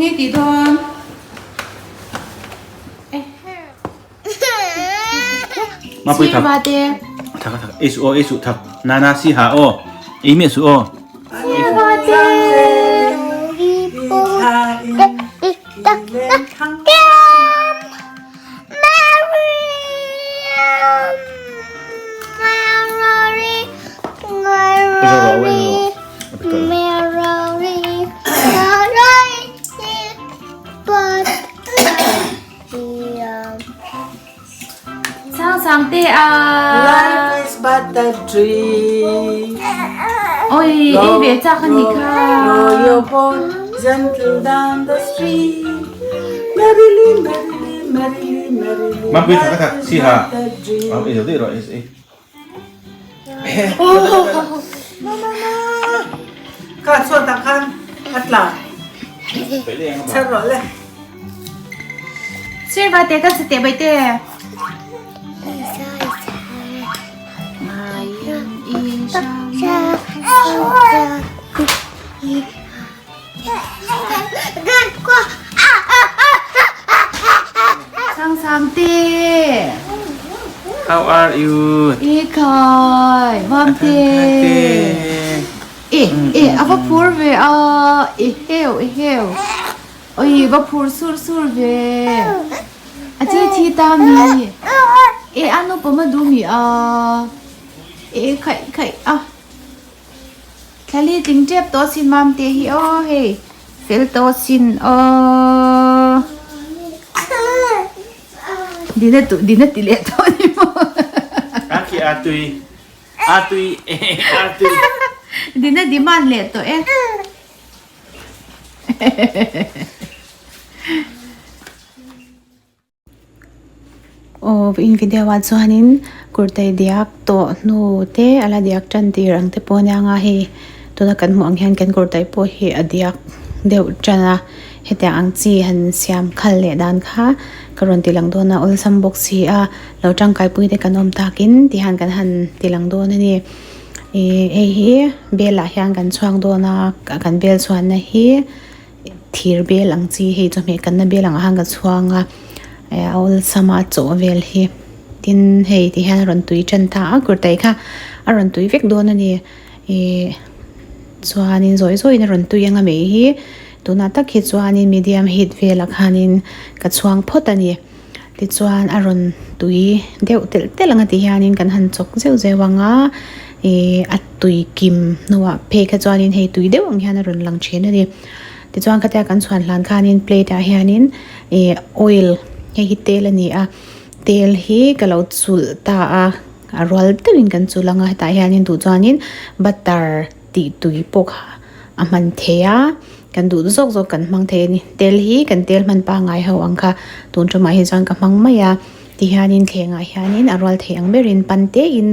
Enge tih dawn? Mapui thak. Thak thak. Isu o isu thak. Nana si ha o. Imi su o. Sang sang te a. Life is but a dream. Oi, ei ve chak ani kha. Row your boat gentle down the stream. Merrily, merrily, merrily, merrily. Mapui thak thak si ha. Life is but a dream. Am ei zo dei ro ei ei. Kha chuan tah khan a tla chher rawh le. Sir va te ka chite bai te. Sang sang te. How are you? E khai, vam te. E e ava phur ve a, e heu e heu. Oi va phur sur sur ve. A chi thi ta mi. E anu pama du mi a. E khai khai a. Thlali tling tep tawh sin mam te hi aw hei fel tawh sin aw dina tu dina ti leh tawh ni maw A khi a tui a tui a tui dina demand leh tawh e. Aw in video ah chuanin kurtai diak tawh hnu te a la diak tan tir ang te pawh a nia nga hei tuna kan hmuh ang hian kan kurtai pawh hi a diak deuh tan a hetiang ang chi han siam khal leh dan kha ka rawn ti lang dawn a awlsam bawk si a lo tangkai pui te kan awm takin ti hian kan han ti lang dawn a ni ih hei hi bel ah hian kan chhuak dawn a kan bel chhuanna hi. Thir bel ang chi hei chawhmeh kanna bel ang ah khan ka chhuang a eh a awlsam a chaw vel hi tin hei ti hian a rawn tui tan ta a kurtai kha a rawn tui vek dawn a ni ih chuanin zawi zawiin a rawn tui anga mai hi tunah tak hi chuanin medium heat velah khanin ka chhuang phawt a ni tichuan a rawn tui deuh telh telh anga ti hianin kan han chawk zeuh zeuh ang a ih a tui kim hnuah phei kha chuanin hei tui deuh ang hian a rawn lang thin a ni tichuan khatia kan chhuan hlan khanin plate ah hianin ih oil hei hi tel a ni a tel hi ka lo chulh ta a a rual deuhin kan chulh ang a hetah hianin duh chuanin butter tih tui pawh kha a hman thei a kan duh zawk zawk kan hmang thei a ni tel hi kan tel hman pangngai ho ang kha tun tumah hi chuan ka hmang mai a tihianin thlengah hianin a rual thei ang berin pan te in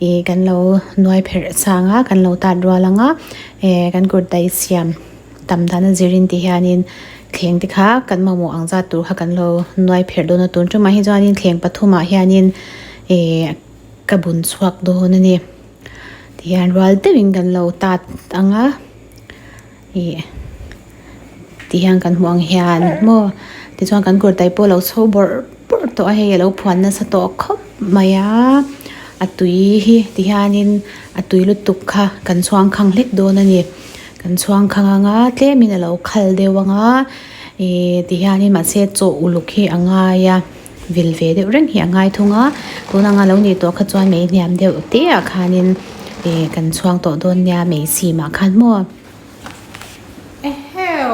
ih kan lo nuai pherh chang a kan lo tat rual ang a eh kan kut daih siam tam dan a zirin tihianin thleng te kha kan mamawh ang zat tur kha kan lo nuai pherh dawn a tun tumah hi chuanin thleng pathumah hianin eh ka bun chhuak dawn a ni. Tihian rual deuhin kan lo tat ang a ih tihian kan hmuh ang hian maw tichuan kan kurtai pawh a lo chho bawrh bawrh tawh a hei a lo phuan nasa tawh khawp mai a a tui hi tihianin a tui lutuk kha kan chhuang khang hlek dawn a ni kan chhuang khang ang a tlemin a lo khal deuh ang a ih tihianin mahse chaw uluk hi a ngai a. Vil ve deuh reng hi a ngai thung a, tun anga lo nih tawh kha chuan mei hniam deuh te ah khanin eh kan chhuang tawh dawn nia mei sim ah khan maw. Eheu!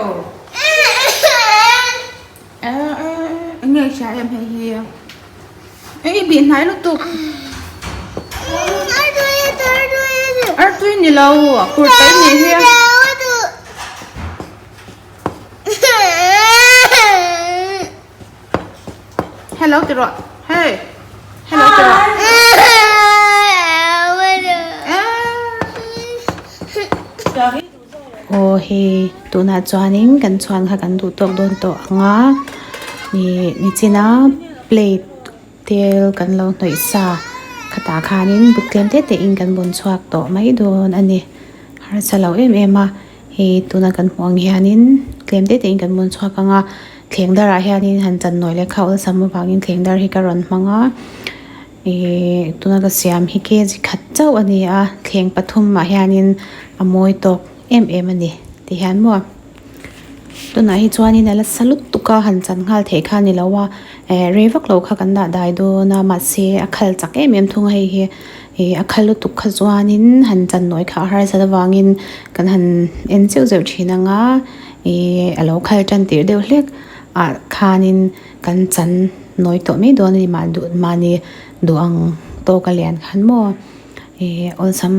Eng nge i hria em hei hi? Eng i bih hnai lutuk. Artui ni lo, kurtai nih hi. Hello ti rawh. Hey. Hello ti rawh. Aw hei tunah chuanin kan chhuan kha kan duh tawk dawn tawh ang a ih nichina plate tel kan lo hnawih sa khatah khanin but tlem te te in kan bun chhuak tawh mai dawn a ni harsa lo em em a. Hei tuna kan hmuh ang hianin tlem te tein kan mun chhuak ang a thleng darah hianin han chan nawi leh kha awlsam avangin thleng dar hi ka rawn hmang a ihh tuna ka siam hi kg khat chauh a ni a thleng pathumah hianin a mawi tawk em em a ni ti hian maw. Tunah hi chuanin a la sa lutuk a han chan nghal theih kha a ni lo a eh rei vak lo kha kan dah dai dawn a mahse a khal chak em em thung a hei hi ih a khal lutuk kha chuanin han chan nawi kha a harsat avangin kan han en zeuh zeuh thin ang a ih a lo khal tan tirh deuh hlek ah khanin kan chan nawi tawh mai dawn a ni mah duh mahni duh ang tawk a lian khan maw. Ihh awlsam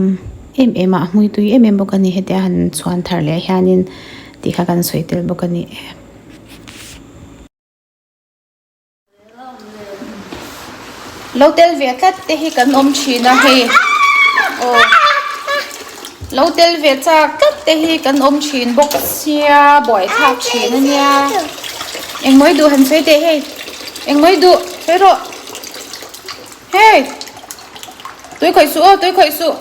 em em a a hmui tui em em bawk a ni hetia han chhuan thar leh hianin tih kha kan sawi tel bawk a ni e. Lo tel ve tlat te hi kan awm thin a hei aw lo tel ve chak tlat te hi kan awm thin bawk sia buaithlak thin a nia engmawi duh han sawi teh hei engmawi duh sawi rawh. Hey! Tui khawih suh aw, tui khawih suh.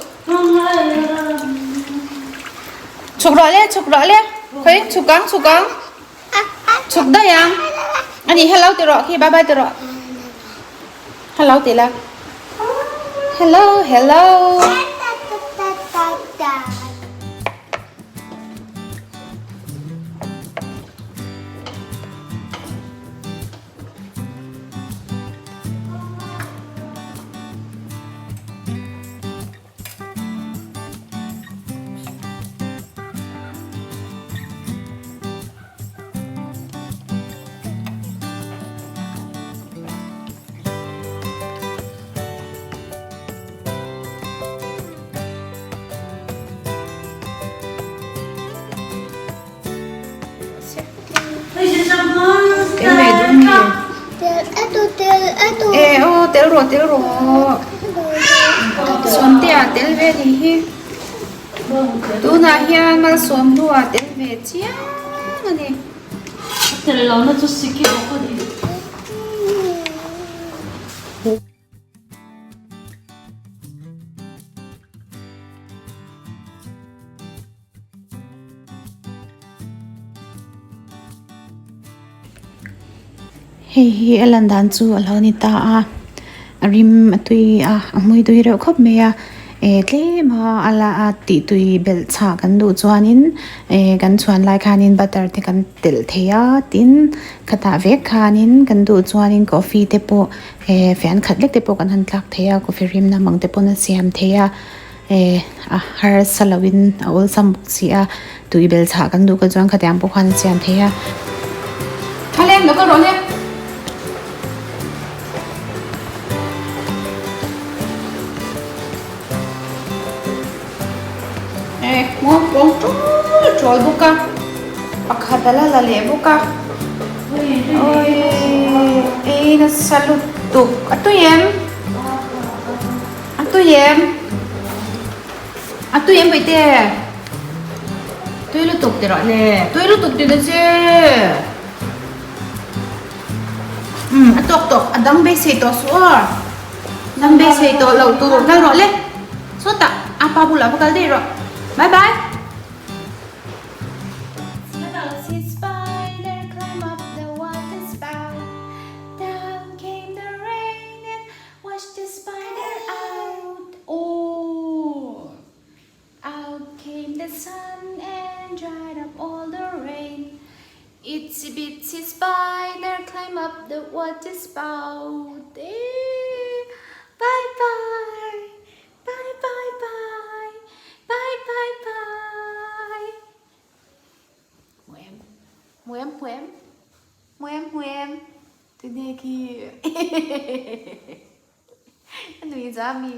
Chhuk rawh le, chhuk rawh le. Khawi, chhuk ang, chhuk ang. Chhuk daih ang. Ani, hello ti rawh khi, bye bye ti rawh. Hello ti la. Hello, hello. E aw tel rawh tel rawh Sawmtea tel ve ni hi tunah hian Malsawmhlua tel ve chiang a ni. Tel lohna chu siki bawk a ni. Hei hi a lan dan chu a lo ni ta a a rim a tui a a hmui tui reuh khawp mai a eh tlem a a la a tih tui belh chhah kan duh chuanin eh kan chhuan lai khanin butter te kan telh thei a tin khatah vek khanin kan duh chuanin coffee te pawh eh fian khat lek te pawh kan han tlak thei a coffee rim na mang te pawn a siam thei a. Eh a harsa lo in a awlsam bawk si a tui bel chhah kan duh ka chuan khatiang pawh khan a siam thei a. Thlalem lo ka rawh le. Eh muang pawng tul tul bawk a pakhat a la la leh bawk a oi ei nasa lutuk a tui em. A tui em? A tui em Puite? Tui lutuk ti rawh le. Tui lutuk ti ta che. Um, a tawk tawk, a dang beisei tawh suh aw. Dang beisei tawh loh tur kal rawh le. Sawtah, a pa bulah va kal daih rawh. Bye bye. Wash the spider out oh Out came the sun and dried up all the rain Itsy bitsy spider climb up the water spout eh Bye bye Bye bye bye Bye bye bye Hmuh em Hmuh em hmuh em Hmuh em hmuh em Tinge khi A nui za mi.